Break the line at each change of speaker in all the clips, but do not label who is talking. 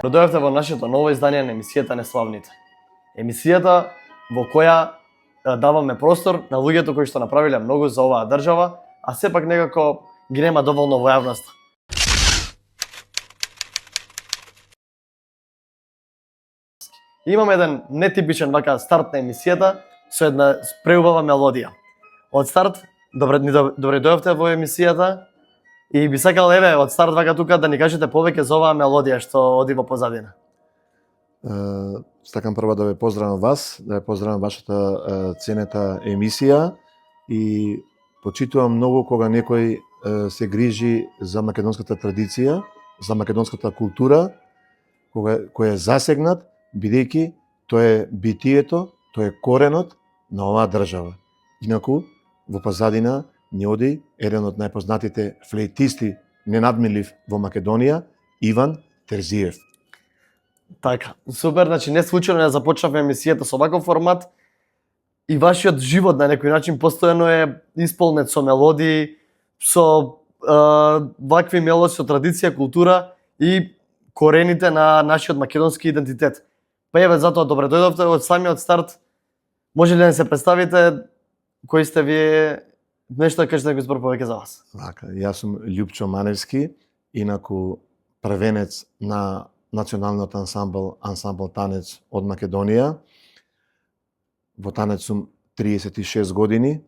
Дојдовте во нашето ново издание на емисијата Неславните. Емисијата во која даваме простор на луѓето кои што направиле многу за оваа држава, а сепак некако ги нема доволно во јавноста. Имаме еден нетипичен вака старт на емисијата со една преубава мелодија. Од старт, добре дојдовте во емисијата и би сакал еве од старт вака тука да ни кажете повеќе за оваа мелодија што оди во позадина.
Сакам прво да ве поздравам вас, да ве поздравам вашата ценета емисија и почитувам многу кога некој се грижи за македонската традиција, за македонската култура, кој е засегнат, бидејќи тоа е битието, тоа е коренот на оваа држава. Инаку, во позадина ни оди еден од најпознатите флейтисти, ненадмилив во Македонија, Иван Терзиев.
Така, супер, значи не случајно ја започнавме емисијата со ваков формат и вашиот живот на некој начин постојано е исполнет со мелодии, со вакви мелодии, со традиција, култура и корените на нашиот македонски идентитет. Па еве затоа добре дојдовте од самиот старт. Може ли да се представите кои сте вие, нешто да кажете некој збор повеќе за вас?
Вака, јас сум Љупчо Маневски, инаку првенец на националниот ансамбл танец од Македонија. Во танец сум 36 години.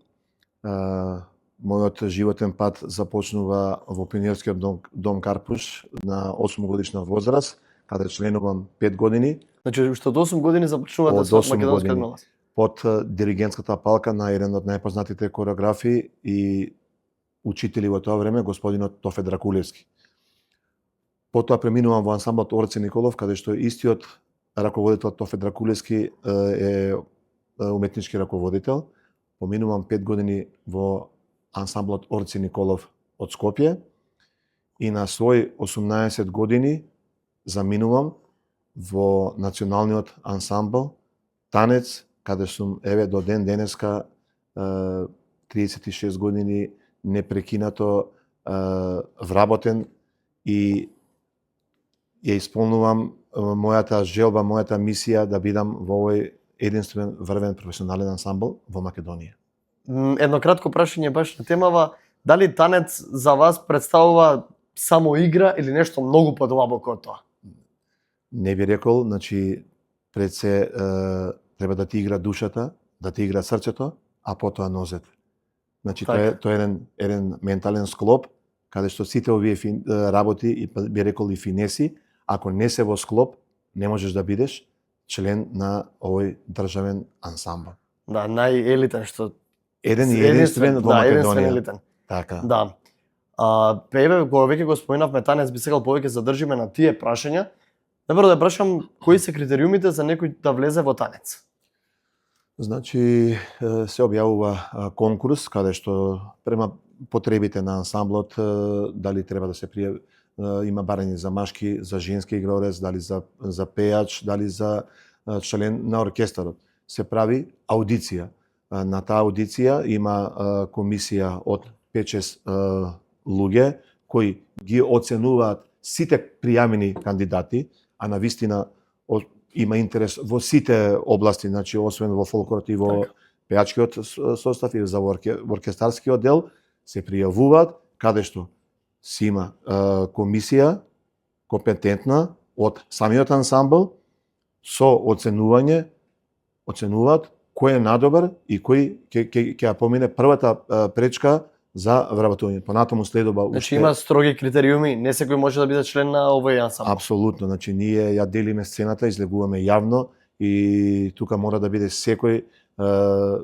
Мојот животен пат започнува во пионерскиот дом Карпуш на 8 годишна возраст, каде членувам 5 години.
Значи уште од 8 години започнувате со македонска глас.
Под диригентската палка на еден од најпознатите кореографи и учители во тоа време, господинот Тофе Дракулевски. Потоа преминувам во ансамблот Орце Николов, каде што истиот раководител Тофе Дракулевски е уметнички раководител. Поминувам 5 години во ансамблот Орце Николов од Скопје и на свој 18 години заминувам во националниот ансамбл танец, каде сум еве до ден денеска 36 години непрекинато вработен и ја исполнувам мојата желба, мојата мисија да бидам во овој единствен врвен професионален ансамбл во Македонија.
Едно кратко прашање баш на темава, дали танец за вас представува само игра или нешто многу подлабоко од тоа?
Не би рекол, значи пред се треба да ти игра душата, да ти игра срцето, а потоа нозет. Значи тоа е еден ментален склоп каде што сите овие работи и би рекол и финеси, ако не се во склоп, не можеш да бидеш член на овој државен ансамбл.
Да, најелитен што
еден и единствен во Македонија.
Елитен.
Така.
Да. Еве кога веќе го споменавме танец, би сакал повеќе задржиме на тие прашања. Добро да прашам кои се критериумите за некој да влезе во танец?
Значи се објавува конкурс каде што према потребите на ансамблот дали треба да се има барање за машки, за женски играорец, дали за пејач, дали за член на оркестарот. Се прави аудиција. На таа аудиција има комисија од 5-6 луѓе кои ги оценуваат сите пријавени кандидати, а навистина има интерес во сите области, значи освен во фолклорот и во пејачкиот состав и во оркестарскиот дел се пријавуваат, каде што си има комисија компетентна од самиот ансамбл со оценување, оценуваат кој е надобар и кој ќе ја помине првата пречка за вработување. Понатаму следува уште...
Значи има строги критериуми, не секој може да биде член на овој ансамбл.
Апсолутно, значи ние ја делиме сцената, излегуваме јавно и тука мора да биде секој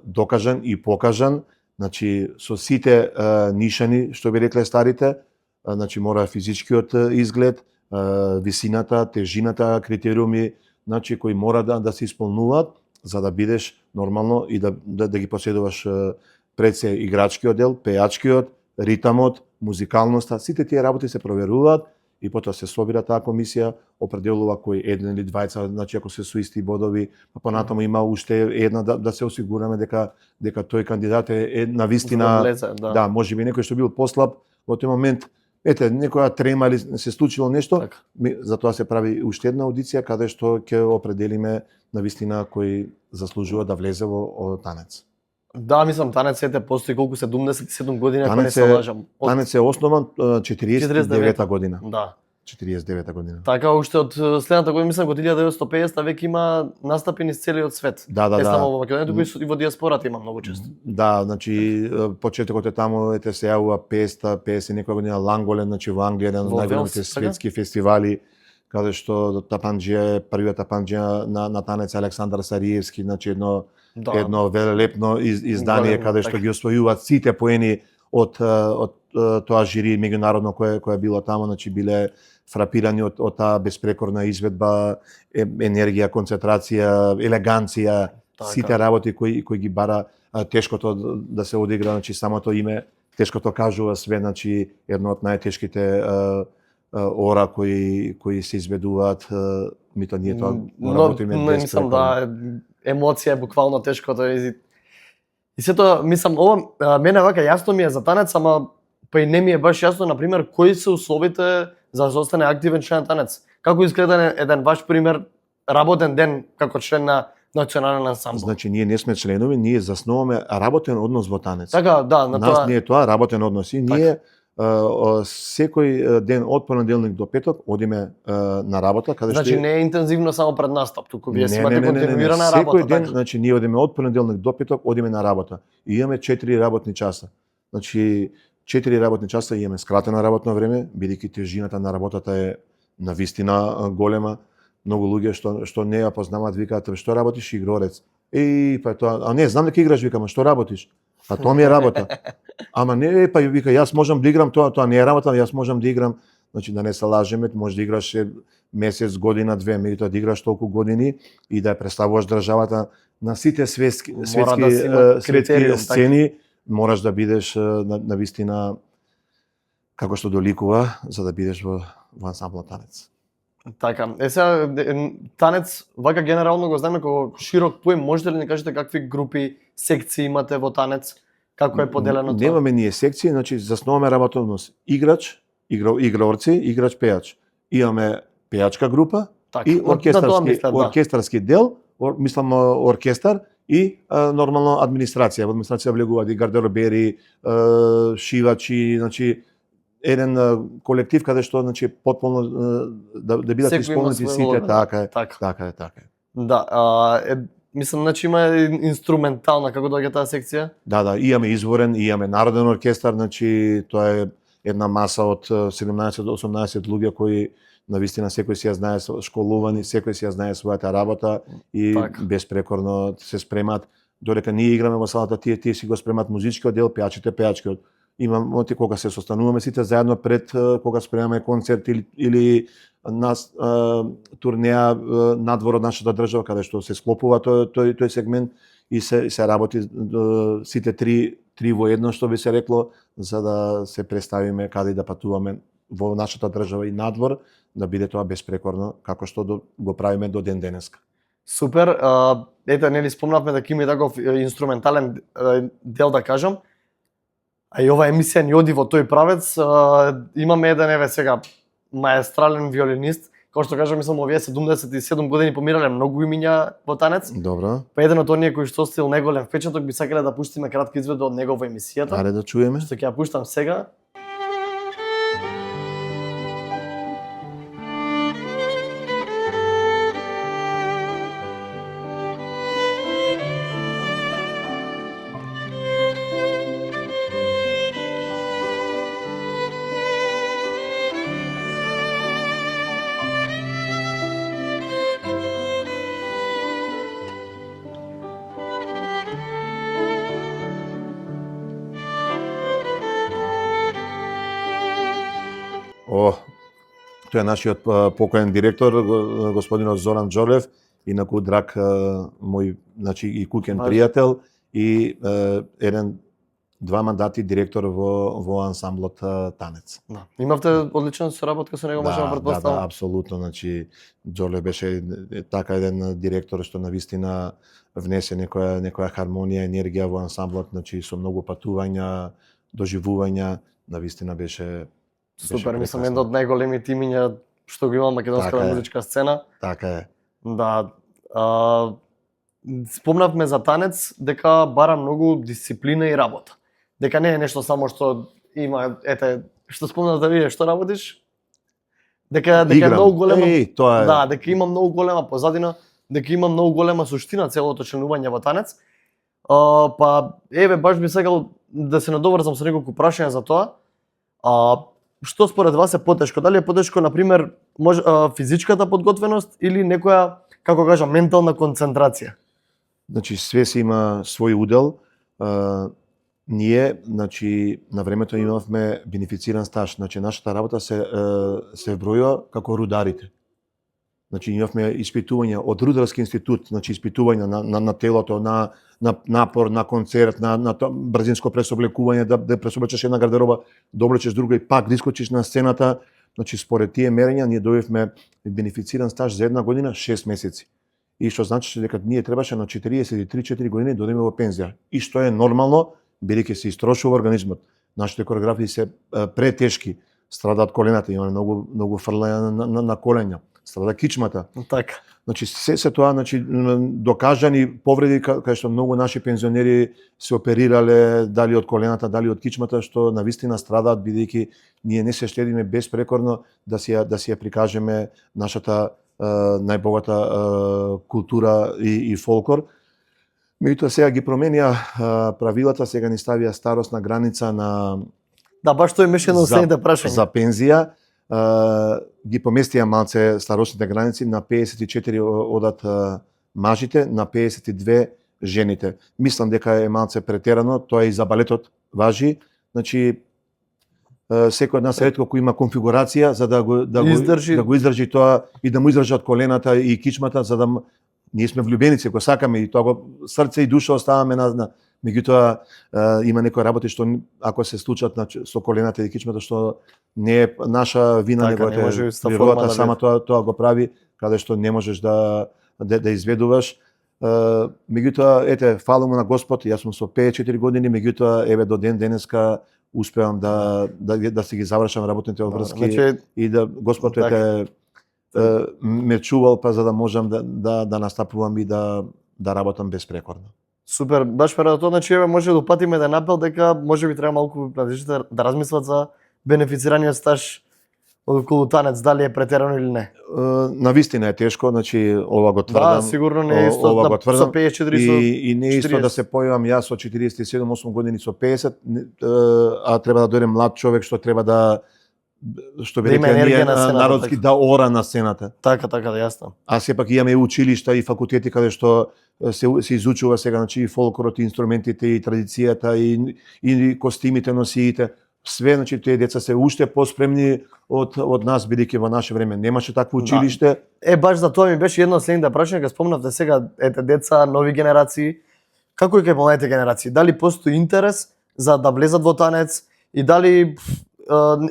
докажан и покажан, значи со сите нишани, што би рекле старите, значи мора физичкиот изглед, висината, тежината, критериуми, значи кои мора да се исполнуваат за да бидеш нормално и да ги поседуваш пред се играчкиот дел, пејачкиот, ритамот, музикалноста, сите тие работи се проверуваат и потоа се собира таа комисија, определува кој еден или двајца, значи ако се со исти бодови, па понатаму има уште една да се осигураме дека тој кандидат е навистина, да, можеби некој што бил послаб во тој момент ете, некоја трема или се случило нешто,
Така.
затоа се прави уште една аудиција каде што ќе определиме навистина кој заслужува да влезе во танец.
Да, мислам, танец ете постои колку 77 години, ако не
Танец
се
е-
лажам.
Танец е основан 49-та година.
Да.
49-та година.
Така, уште од следната година, мислам, од 1950 веќе има настапи низ целиот свет.
Да,
Не само
да.
во Македонија, туку и во диаспората има многу често.
Да, значи почетокот е таму, ете се јавува 50 некоја година Ланголен, значи во Англија еден од
Во
најголемите
Велс, така?
светски фестивали, каде што тапанџија е првиот тапанџија на танец Александар Сариевски, значи
Да.
едно велелепно издание
Големо,
каде
така.
што ги освојуваат сите поени од тоа жири меѓународно кое било таму, значи биле фрапирани од таа беспрекорна изведба, енергија, концентрација, елеганција,
Така.
сите работи кои ги бара тешкото да се одигра, значи самото име тешкото кажува све, значи едно од најтешките ора кои се изведуваат, мито ние тоа го работиме
мислам да емоција е буквално тешкото и сето мислам ова мене вака јасно ми е за танец, ама па и не ми е баш јасно на пример кои се условите за да се остане активен член на танец. Како изгледа еден ваш пример работен ден како член на национален ансамбл?
Значи ние не сме членови, ние заснуваме работен однос во танец.
Така, да, на
Нас
тоа.
не е тоа работен однос и
Така.
ние секој ден од понеделник до петок одиме на работа каде
Значи
што
не е интензивно само пред настап, туку вие си имате
не.
континуирана
Секој
работа,
ден,
така.
значи ние одиме од понеделник до петок одиме на работа и имаме 4 работни часа. Значи 4 работни часа имаме скратено работно време, бидејќи тежината на работата е навистина голема. Многу луѓе што не ја познаваат викаат што работиш игрорец. Па тоа, а не знам дека играш, викам, што работиш? Па тоа ми е работа. Ама не, па вика јас можам да играм, тоа не е работа, јас можам да играм. Значи да не се лажеме, може да играш месец, година, две, меѓутоа да играш толку години и да ја представуваш државата на сите светски
да си има критериум, така.
сцени, мораш да бидеш на вистина како што доликува за да бидеш во ансамбл танец.
Така, сега танец, вака генерално го знаеме како широк поим, можете ли да ни кажете какви групи, секции имате во танец? Како е поделено тоа?
Немаме ние секции, значи заснуваме работен однос играч, игрорци, играч, пејач. Имаме пејачка група
Така,
и
мисля, да.
оркестарски дел, мислам оркестар и нормално администрација. Во администрација влегуваат и гардеробери, шивачи, значи еден колектив каде што значи потполно да бидат
Секој има
исполнети
своја
сите,
улога.
така е.
Така.
Така е.
Да, мислам, значи има инструментална, како доаѓа таа секција?
Да, имаме изворен, имаме народен оркестар, значи тоа е една маса од 17-18 луѓе кои навистина секој си ја знае школувани, секој си ја знае својата работа и
Така.
безпрекорно се спремат. Додека ние играме во салата, тие си го спремат музичкиот дел, пејачите пејачкиот. Имаме кога се состануваме сите заедно пред кога спремаме концерт или нас турнеа надвор од нашата држава каде што се склопува тој сегмент и се работи сите три во едно што би се рекло за да се представиме каде да патуваме во нашата држава и надвор да биде тоа безпрекорно како што го правиме до ден денеска.
Супер, ете, нели спомнавме дека има и таков инструментален дел да кажам. А и ова емисија ни оди во тој правец. Имаме еден еве сега маестрален виолинист, како што кажам, мислам овие 77 години помирале многу имиња во танец.
Добро.
Па еден од оние кои што оставил неголем впечаток би сакале да пуштиме кратка изведба од него во емисијата.
Аре да чуеме.
Што ќе ја пуштам сега.
Тој е нашиот покоен директор, господинот Зоран Џорлев, инаку драг мој, значи и куќен пријател и два мандати директор во ансамблот Танец.
Да. Имавте одлична соработка со него, можеме претпоставам.
Да, апсолутно, значи Џорлев беше така еден директор што навистина внесе некоја хармонија, енергија во ансамблот, значи со многу патувања, доживувања, навистина беше
Супер, мислам
прекрасно.
едно од најголеми тимиња што го има македонската
Така е.
музичка сцена.
Така е.
Да, спомнавме за танец дека бара многу дисциплина и работа. Дека не е нешто само што има, ете, што спомнав да видиш што работиш. Дека е
Играм.
многу голема.
Тоа е.
Да, дека има многу голема позадина, дека има многу голема суштина целото членување во танец. Па еве баш би сакал да се надоврзам со неколку прашања за тоа. Што според вас е потешко? Дали е потешко на пример физичката подготвеност или некоја, како кажам, ментална концентрација?
Значи све си има свој удел. Ние, значи, на времето имавме бенефициран стаж. Значи, нашата работа се вбројува како рударите. Значи, имавме испитувања од рударски институт, значи испитувања на телото, на напор, на концерт, на брзинско пресоблекување, да пресоблечеш една гардероба, да облечеш друга и пак да искочиш на сцената. Значи, според тие мерења, ние добивме бенефициран стаж за една година, 6 месеци. И што значи дека ние требаше на 43-4 години да одиме во пензија. И што е нормално, бидејќи се истрошува организмот. Нашите хореографии се претешки, страдаат колената, имаме многу фрлање на колења, страда кичмата.
Така.
Значи се тоа, значи докажани повреди кај што многу наши пензионери се оперирале дали од колената, дали од кичмата, што навистина страдаат бидејќи ние не се штедиме безпрекорно да си ја прикажеме нашата најбогата култура и фолклор. Меѓутоа сега ги променија правилата, сега ни ставија старосна граница на
Да, баш тоа имаше едно од следните прашања.
за пензија. Ги поместија малце старосните граници, на 54 одат мажите, на 52 жените. Мислам дека е малце претерано, тоа и за балетот важи. Значи секој од нас ретко кој има конфигурација за да го издржи тоа и да му издржат колената и кичмата, за да ние сме влюбеници, го сакаме и тоа го срце и душа оставаме на меѓутоа има некои работи што ако се случат со колената и кичмата што не е наша вина,
Така,
него е природата сама тоа го прави, каде што не можеш да изведуваш. Меѓутоа ете фала му на Господ, јас сум со 54 години, меѓутоа еве до ден денеска успеам да си ги завршам работните обврски и да Господ ме чувал па за да можам да настапувам и да работам безпрекорно.
Супер, баш пред тоа, значи еве може да упатиме еден апел дека можеби треба малку да размислат за бенефицираниот стаж околу танец, дали е претерано или не.
Навистина е тешко, значи ова го тврдам.
Да, сигурно не е исто
ова го тврдам.
со 54
и не е исто да се појавам јас со 47-8 години со 50, а треба да дојде млад човек што треба да
има енергија на сцената,
народски да ора на сцената.
Така, да јасно.
А сепак имаме и училишта и факултети каде што се изучува сега, значи и фолклорот, и инструментите, и традицијата, и костимите, носиите. Све, значи тие деца се уште поспремни од нас, бидејќи во наше време немаше такво училиште.
Баш за тоа ми беше едно од следните прашања, кога спомнавте сега деца, нови генерации. Како е кај младите генерации? Дали постои интерес за да влезат во танец и дали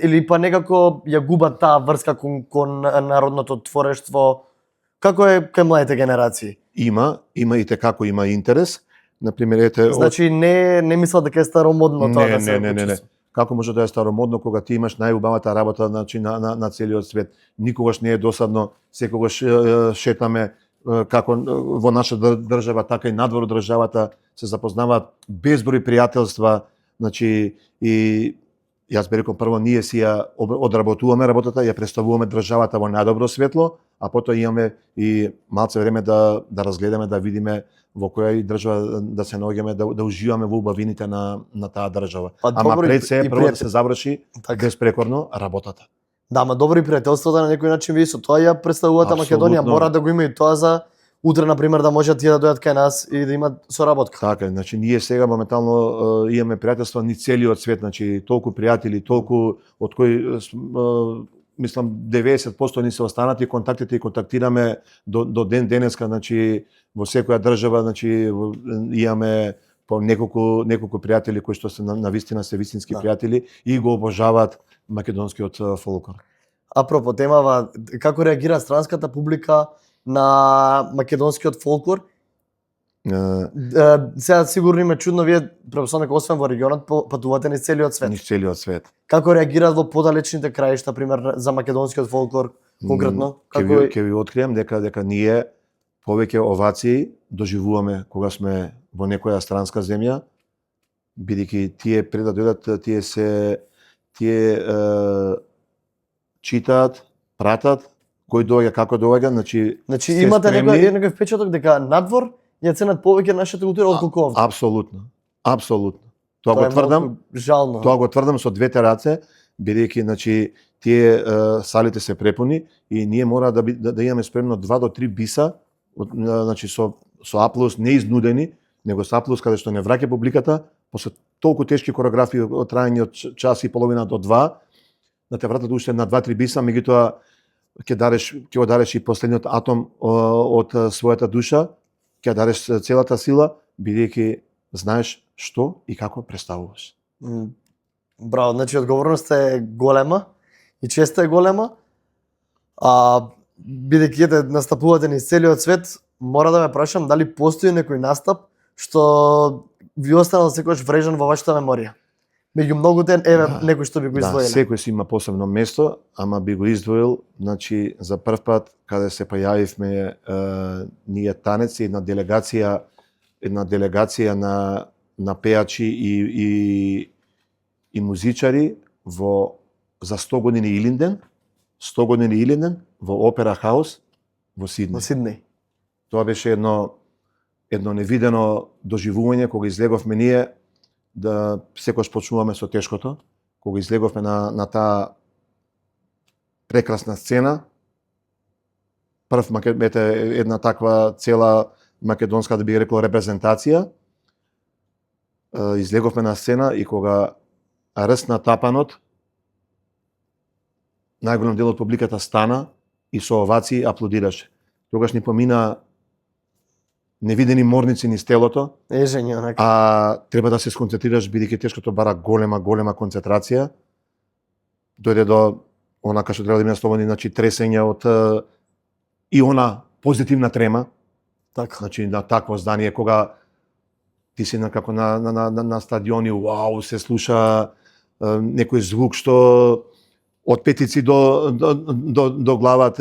или па некако ја губат таа врска кон народното творештво? Како е кај младите генерации?
Има и како има интерес. Например, ете
Значи не мислат дека е старомодно тоа да се
не. Како може да е старомодно кога ти имаш најубавата работа, значи на целиот свет? Никогаш не е досадно, секогаш шетаме како во наша држава, така и надвор од државата се запознаваат безброј пријателства, значи и јас би рекол прво ние си ја одработуваме работата, ја представуваме државата во најдобро светло, а потоа имаме и малце време да разгледаме, да видиме во која држава да се наоѓаме, да уживаме во убавините на таа држава. Ама пред се прво да се заврши безпрекорно работата.
Да, ама добри пријателствата на некој начин ви со тоа ја представуваат Македонија, мора да го има и тоа за утре на пример да можат тие да дојдат кај нас и да имат соработка.
Така, значи ние сега моментално имаме пријателства ни целиот свет, значи толку пријатели, толку од кои мислам 90% ни се останати контактите и контактираме до ден денеска, значи во секоја држава, значи имаме по неколку пријатели кои што се навистина се вистински пријатели и го обожаваат македонскиот фолклор.
Апропо темава, како реагира странската публика на македонскиот фолклор Сега сигурно има чудно, вие предпоставам дека освен во регионот патувате низ целиот свет.
низ целиот свет.
Како реагираат во подалечните краишта, пример за македонскиот фолклор конкретно?
Ќе ви открием дека ние повеќе овации доживуваме кога сме во некоја странска земја, бидејќи тие пред да дојдат, тие читаат, пратат кој доаѓа, како доаѓа, значи се
имате
спремни.
некој впечаток дека надвор ја ценат повеќе нашата култура отколку овде.
Апсолутно. Тоа го
е
тврдам.
многу жално.
Тоа го тврдам со двете раце, бидејќи значи тие салите се препуни и ние мора да имаме спремно 2 до 3 биса, значи со аплауз не изнудени, него со аплауз каде што не враќа публиката, после толку тешки коreografии од траење од час и половина до 2, да те вратат уште на 2-3 биса, меѓутоа ќе дадеш и последниот атом од својата душа, ќе дадеш целата сила, бидејќи знаеш што и како представуваш.
Браво, значи одговорноста е голема и честа е голема. Бидејќи ете настапувате низ целиот свет, мора да ме прашам дали постои некој настап што ви останал секогаш врежан во вашата меморија. Меѓу многуте некој што би го издвоил.
Да, секој си има посебно место, ама би го издвоил, значи за прв пат каде се појавивме ние танеци, една делегација на пеачи и музичари за 100 години Илинден во Опера Хаус во Сиднеј.
Во Сиднеј.
Тоа беше едно невидено доживување кога излеговме ние да секојаш почнуваме со тешкото, кога излеговме на таа прекрасна сцена. Една таква цела македонска, да би рекол, репрезентација. Излеговме на сцена и кога рсна тапанот, најголем дел од публиката стана и со овации аплодираше. Тогаш ни помина невидени морници низ телото, а треба да се сконцентрираш, бидејќи тешкото бара голема концентрација. Дојде до онака што треба да има слободни, значи тресење од и она позитивна трема.
Така.
Значи на такво здание кога ти си како на стадиони, вау, се слуша некој звук што од петици до глава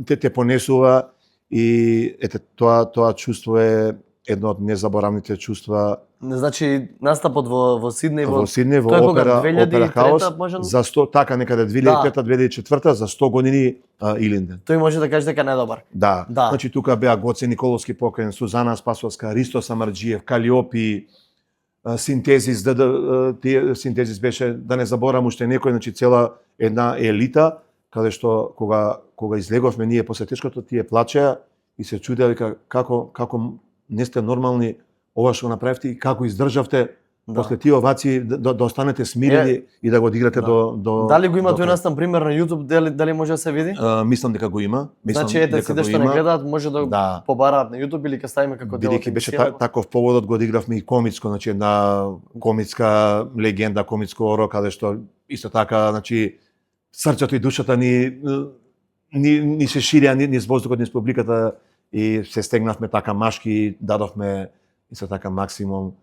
те понесува. И ете тоа чувство е едно од незаборавните чувства.
Значи настапот во Сиднеј
во Опера Хаус за 100 така некаде 2003-2004 за 100 години Илинден.
Тој може да каже дека е најдобар.
Да. Значи тука беа Гоце Николовски покрај, Сузана Спасовска, Ристо Самарџиев, Калиопи, Синтезис, Синтезис беше, да не заборавам уште некој, значи цела една елита каде што кога излеговме ние после тешкото, тие плачеа и се чудеа вика како не сте нормални, ова што го направивте и како издржавте после тие овации да останете смирени и да го одиграте до
Дали го има тој настан пример на YouTube, дали може да се види?
Мислам дека го има.
Значи ете сите што не гледаат може да побараат на YouTube или ќе ставиме како дел.
Бидејќи беше таков поводот, го одигравме и комицко, значи една комицка легенда, комицко оро каде што исто така, значи срцето и душата ни се ширија низ воздухот, низ публиката и се стегнавме така машки, дадовме исто така максимум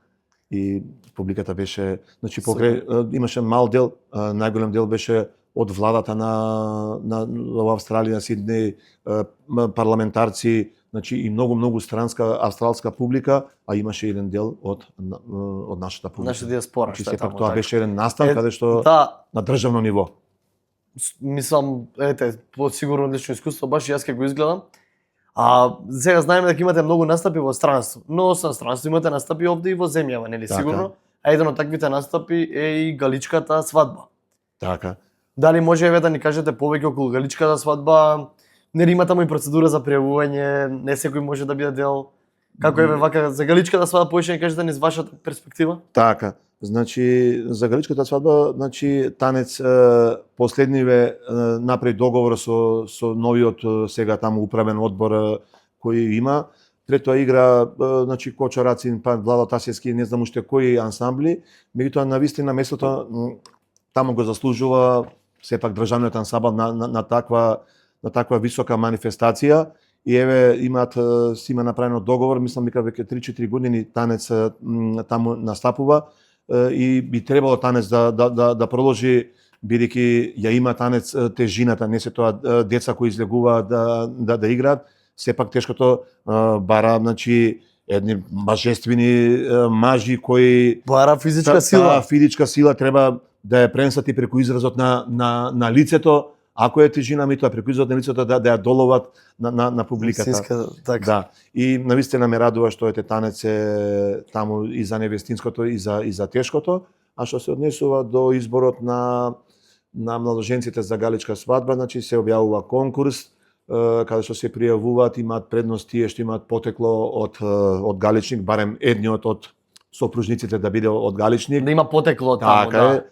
и публиката беше, значи покрај имаше мал дел, најголем дел беше од владата на Австралија, Сиднеј, парламентарци, значи и многу странска австралска публика, а имаше еден дел од нашата публика.
Нашата диаспора,
што таму. Тоа беше еден настан каде што на државно ниво.
Мислам, ете, сигурно лично искуство, баш и јас ќе го изгледам. Сега знаеме дека имате многу настапи во странство, но со странство имате настапи овде и во земјава, нели сигурно? А еден од таквите настапи е и галичката свадба.
Така.
Дали може да ни кажете повеќе околу галичката свадба? Нели има таму и процедура за пријавување, не секој може да биде дел. Како еве вака за галичката свадба повеќе ни кажете низ вашата перспектива?
Така. Значи за галичката свадба, значи танец последниве направи договор со новиот сега таму управен одбор кој има. Пред тоа игра значи Кочо Рацин, па Владо Тасевски, не знам уште кои ансамбли, меѓутоа навистина местото таму го заслужува сепак државниот ансамбл на таква висока манифестација и еве имаат си има направено договор, мислам дека веќе 3-4 години танец таму настапува и би требало танец да продолжи, бидејќи ја има танец тежината, не се тоа деца кои излегуваат да играат, сепак тешкото бара, значи едни мажествени мажи кои
Бара физичка сила.
Таа физичка сила треба да ја пренесат и преку изразот на лицето, ако е тежина ми тоа преку изразот на лицето да ја доловат на публиката.
Истинска, така.
Да. И навистина ме радува што ете танец е таму и за невестинското и за тешкото, а што се однесува до изборот на младоженците за галичка свадба, значи се објавува конкурс каде што се пријавуваат, имаат предност тие што имаат потекло од галичник, барем едниот од сопружниците да биде од галичник.
Да има потекло таму,
Така е.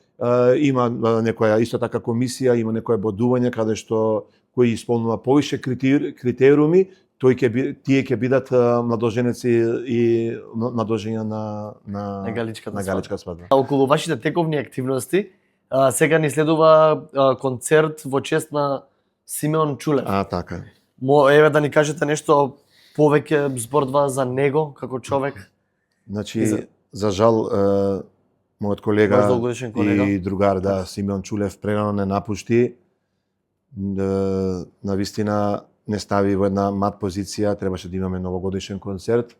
Има некоја исто така комисија, има некое бодување каде што кој исполнува повише критериуми, тие ќе бидат младоженеци и младожења на галичка свадба.
Околу вашите тековни активности, сега ни следува концерт во чест на Симеон Чулев.
Така.
Еве да ни кажете нешто повеќе збордва за него како човек.
Значи, за жал, мојот колега и другар, Симеон Чулев прерано не напушти. Навистина не стави во една мат позиција, требаше да имаме новогодишен концерт,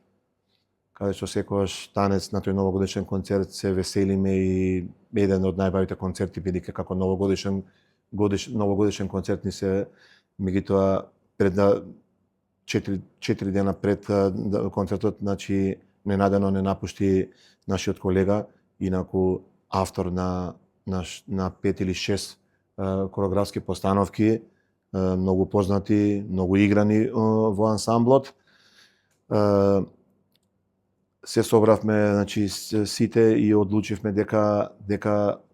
каде што секогаш танец на тој новогодишен концерт се веселиме и еден од најбавите концерти, бидејќи како новогодишен концерт ни се, меѓутоа пред 4 дена пред концертот, значи ненадено не напушти нашиот колега, инаку автор на 5 или 6 коreографски постановки, многу познати, многу играни во ансамблот. Се собравме, значи сите и одлучивме дека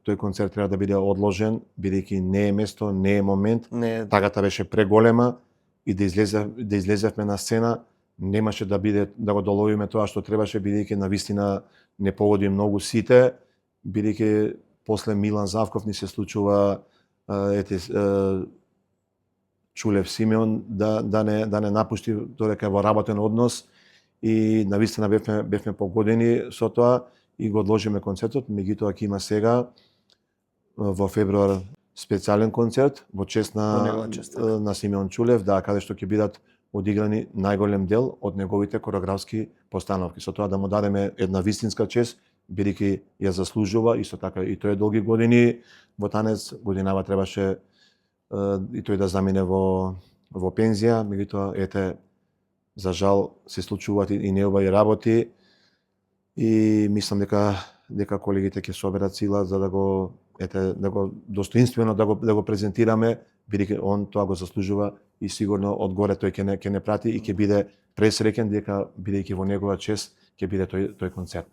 тој концерт треба да биде одложен, бидејќи не е место, не е момент. Тагата беше преголема и да излезевме на сцена, немаше да го доловиме тоа што требаше, бидејќи навистина не погоди многу сите, бидејќи после Милан Завков ни се случува Чулев Симеон да не напушти додека во работен однос и навистина бевме погодени со тоа и го одложиме концертот, меѓутоа ќе има сега во февруар специјален концерт во чест на Симеон Чулев, каде што ќе бидат одиграни најголем дел од неговите коreографски постановки. Со тоа да му дадеме една вистинска чест, бидејќи ја заслужува, исто така и тој долги години во танец, годинава требаше и тој да замине во пензија, меѓутоа за жал се случуваат и неубави работи и мислам дека колегите ќе соберат сила за да го достоинствено да го презентираме, бидејќи он тоа го заслужува и сигурно одгоре тој ќе не прати и ќе биде пресреќен дека бидејќи во негова чест ќе биде тој концерт.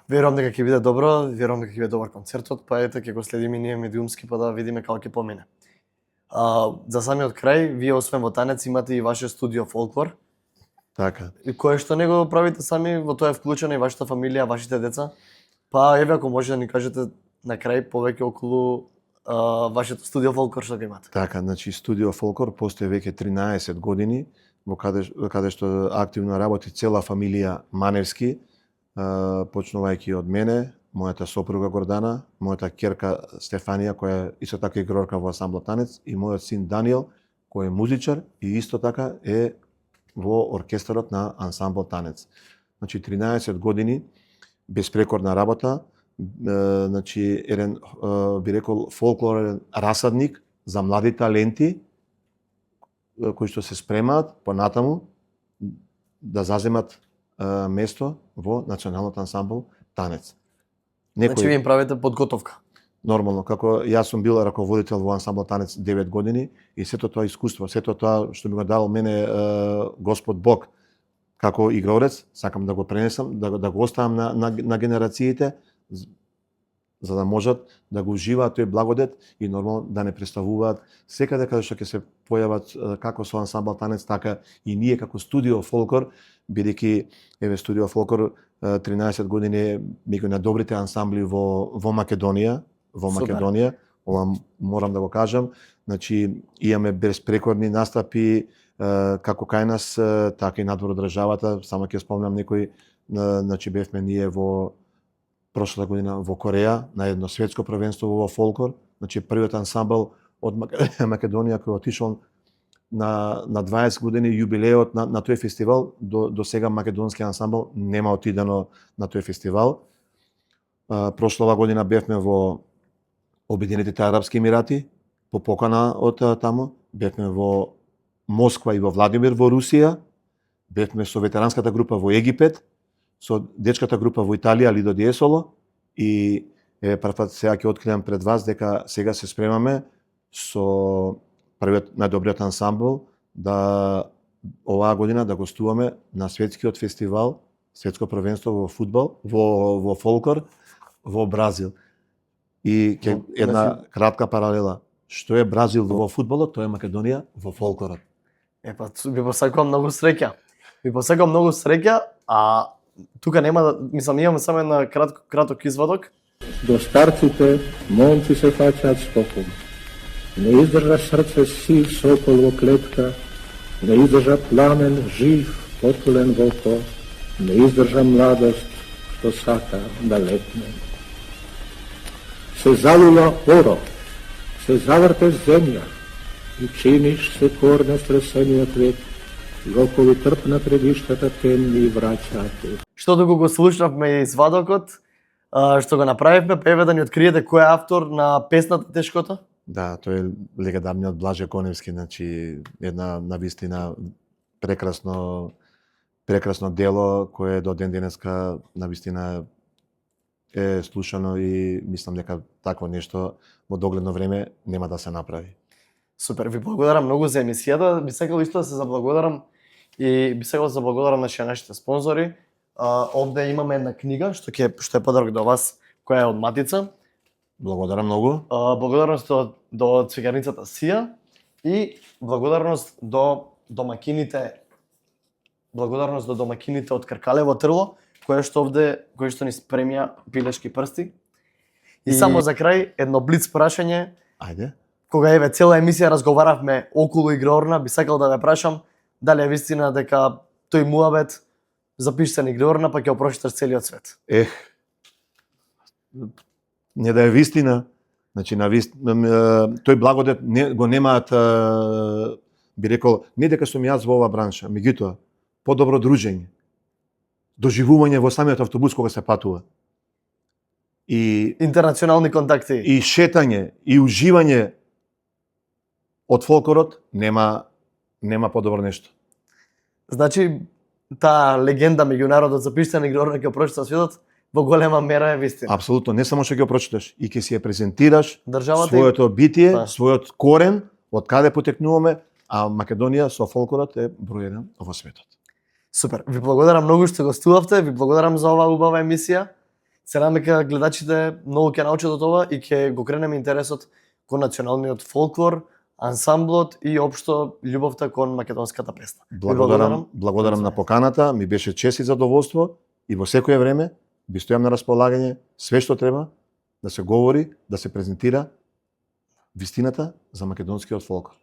Верувам дека ќе биде добро, верувам дека ќе биде добар концертот, па ќе го следиме ние медиумски па да видиме како ќе помине. За самиот крај, вие освен во танец имате и ваше студио Фолклор.
Така.
И кое што него правите сами, во тоа е вклучена и вашата фамилија, вашите деца. Па еве ако може да ни кажете на крај повеќе околу вашето студио Фолклор што го имате.
Така, значи студио Фолклор постои веќе 13 години, во каде што активно работи цела фамилија Маневски, почнувајќи од мене, мојата сопруга Гордана, мојата ќерка Стефанија, која е исто така игрорка во ансамблот танец, и мојот син Даниел, кој е музичар и исто така е во оркестарот на ансамбл танец. Значи 13 години безпрекорна работа, значи еден би рекол фолклорен расадник за млади таленти кои што се спремаат понатаму да заземат место во националниот ансамбл танец.
Значи ви им правите подготовка.
Нормално, како јас сум бил раководител во ансамбл танец 9 години и сето тоа искуство, сето тоа што ми го дал мене Господ Бог како игрорец, сакам да го пренесам, да го оставам на генерациите, за да можат да го уживаат тој благодет и нормално да не представуваат секаде каде што ќе се појават како со ансамбл танец, така и ние како студио Фолклор, бидејќи еве студио Фолклор 13 години меѓу најдобрите ансамбли во Македонија, ова морам да го кажам, значи имаме безпрекорни настапи, како кај нас, така и надвор од државата. Само ќе спомнам некои, значи бевме ние во прошлата година во Кореја на едно светско првенство во фолклор, значи првиот ансамбл од Македонија кој отишол на 20 години јубилеот на тој фестивал. До сега македонски ансамбл нема отидено на тој фестивал. Прошлава година бевме во Обединетите Арапски Емирати по покана од таму, бевме во Москва и во Владимир во Русија, бевме со ветеранската група во Египет, со дечката група во Италија Лидо Диесоло и првпат сега ќе откриам пред вас дека сега се спремаме со првиот најдобриот ансамбл да оваа година да гостуваме на светскиот фестивал, светско првенство во фудбал, во фолклор во Бразил. И една кратка паралела. Што е Бразил во фудбалот, тоа е Македонија во фолклорот.
Ви посакувам многу среќа. Ви посакувам многу среќа, а тука нема, мислам, имаме само една краток извадок.
До старците момци се фаќаат стопом. Не издржа срце сив сокол во клетка, не издржа пламен жив потулен во око, не издржа младост што сака да летне. Се залула оро, се заврте земја и чиниш се корне стресениот век, и окови трпна предиштата темни и враќаат.
Што доколку го слушнавме извадокот, што го направивме, па да ни откриете кој е автор на песната Тешкото?
Да, тој е легендарниот Блаже Коневски, значи една навистина прекрасно дело кое до ден денеска навистина е слушано и мислам дека такво нешто во догледно време нема да се направи.
Супер, ви благодарам многу за емисијата. Би сакал исто да се заблагодарам и би сакал да заблагодарам нашите спонзори. Овде имаме една книга што е подарок до вас, која е од Матица.
Благодарам многу.
Благодарност до цвеќарницата Сија и благодарност до домакините од Кркалево Трло, кои што ни спремија пилешки прсти. И само за крај едно блиц прашање.
Ајде.
Кога цела емисија разговаравме околу игрорна, би сакал да ве прашам дали е вистина дека тој муабет запишан игрорна па ќе опрочиташ целиот свет.
Не да е вистина, значи тој благодет го немаат, би рекол, не дека сум јас во оваа бранша, меѓутоа подобро дружење, доживување во самиот автобус кога се патува. И
интернационални контакти.
И шетање и уживање од фолклорот нема подобро нешто.
Значи таа легенда меѓународот запишана игрорна ќе опрочита светот во голема мера е вистина.
Апсолутно, не само што ќе прочиташ, и ќе си ја презентираш
државата
своето битие, својот корен, од каде потекнуваме, а Македонија со фолклорот е број 1 во светот.
Супер, ви благодарам многу што гостувавте, ви благодарам за оваа убава емисија. Се надам дека гледачите многу ќе научат од ова и ќе го кренеме интересот кон националниот фолклор, ансамблот и општо љубовта кон македонската песна.
Благодарам на поканата, ми беше чест и задоволство и во секое време би стојам на располагање све што треба да се говори, да се презентира вистината за македонскиот фолклор.